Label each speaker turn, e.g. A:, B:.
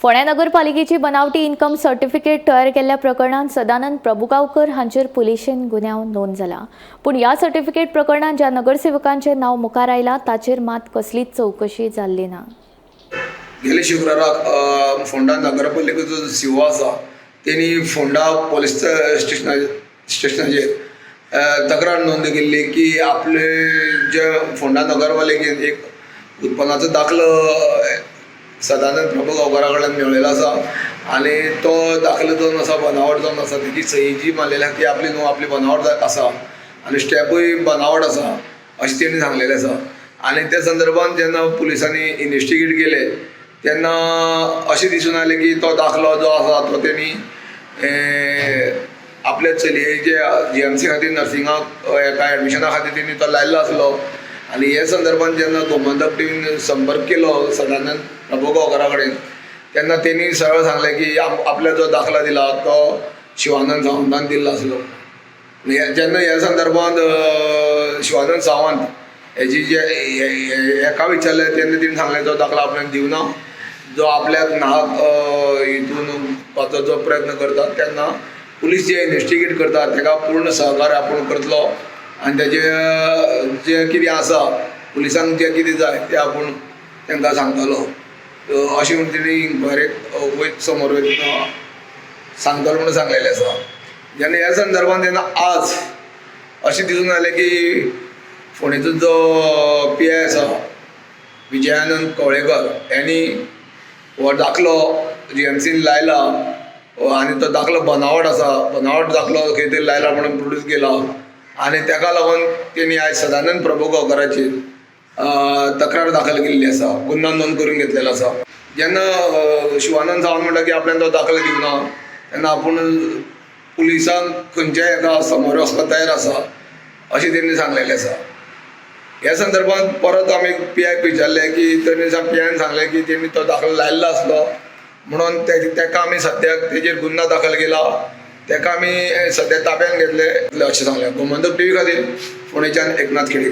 A: फोंड्या नगरपालिकेची बनावटी income certificate तयार केल्ल्या प्रकरणांत सदानंद प्रभुगांवकर हांचेर पुलिशेन गुन्यांव नोंद जाला. पूण ह्या सर्टिफिकेट प्रकरणांत ज्या नगरसेवकांचें नांव मुखार आयलां ताचेर मात कसलीच चवकशी जाल्ली ना.
B: गेले शुक्राराक फोंडा नगरपालिकेचो जो सीओ आसा तेणी फोंडा पोलीस स्टेशनाचेर तक्रार नोंद केल्ली की आपले जे फोंडा नगरपालिकेन एक उत्पन्नाचो दाखलो सदानंद प्रभू गांवकारा कडल्यान मेळयलो आसा आनी तो दाखलो जावन आसा बनावट जावन आसा, तेजी सही जी मारलेली आसा ती आपली न्हू, आपली बनावट आसा आनी स्टेपूय बनावट आसा अशें तेणी सांगलेलें आसा. आनी त्या संदर्भान जेन्ना पुलिसांनी इन्वेस्टिगेट केलें तेन्ना अशें दिसून आयलें की तो दाखलो जो आसा तो तेणी आपल्या चलयेचे जीएमसी खातीर नर्सिंगाक एका एडमिशना खातीर तेणी तो लायल्लो आसलो. आनी हे संदर्भान जेन्ना गोमंतक टीवीन संपर्क केलो सदानंद प्रभुगांवकरा कडेन तेन्ना तेणी सरळ सांगलें की आपल्या जो दाखलो दिला तो शिवानंद सावंतान दिल्लो आसलो. जेन्ना ह्या संदर्भान शिवानंद सावंत हेजी जे हेका विचारलें तेन्ना तेणी सांगलें तो दाखलो आपल्यान दिवना, जो आपल्याक नाहक हितून जो प्रयत्न करता तेन्ना पुलीस जे इन्वेस्टिगेट करता तेका पूर्ण सहकार्य आपूण करतलो आनी तेजे जे कितें आसा पुलिसांक जें कितें जाय तें आपूण तांकां सांगतलो अशें म्हूण तेणी इन्क्वायरीक वयत समोर वयतना सांगतलो म्हणून सांगलेलें आसा. जेन्ना ह्या संदर्भान तेन्ना आज अशें दिसून आयलें की फोंडेचो जो पी I आसा विजयानंद कवळेकर यांनी हो दाखलो जीएमसीन लायला आनी तो दाखलो बनावट आसा, बनावट दाखलो खंय तरी लायला म्हणून प्रोड्यूस केला आनी तेका लागून तेणी आयज सदानंद प्रभुगांवकराचेर तक्रार दाखल केल्ली आसा, गुन्यांव नोंद करून घेतलेलो आसा. जेन्ना शिवानंद सावंत म्हणटा की आपल्यान तो दाखलो दिवना तेन्ना आपूण पुलिसांक खंयच्याय एका समोर वचपाक तयार आसा अशें तेणी सांगलेलें आसा. ह्या संदर्भात परत आमी पी आयक विचारलें की तेणी पी आयन सांगलें की तेणी तो दाखलो लायल्लो आसलो म्हणून तेका आमी सद्याक तेजेर गुन्यांव दाखल केला, तेका आमी सद्या ताब्यान घेतले अशें सांगलें. गोमंतक टीव्ही खातीर फोंडेच्यान एकनाथ खेडेकर.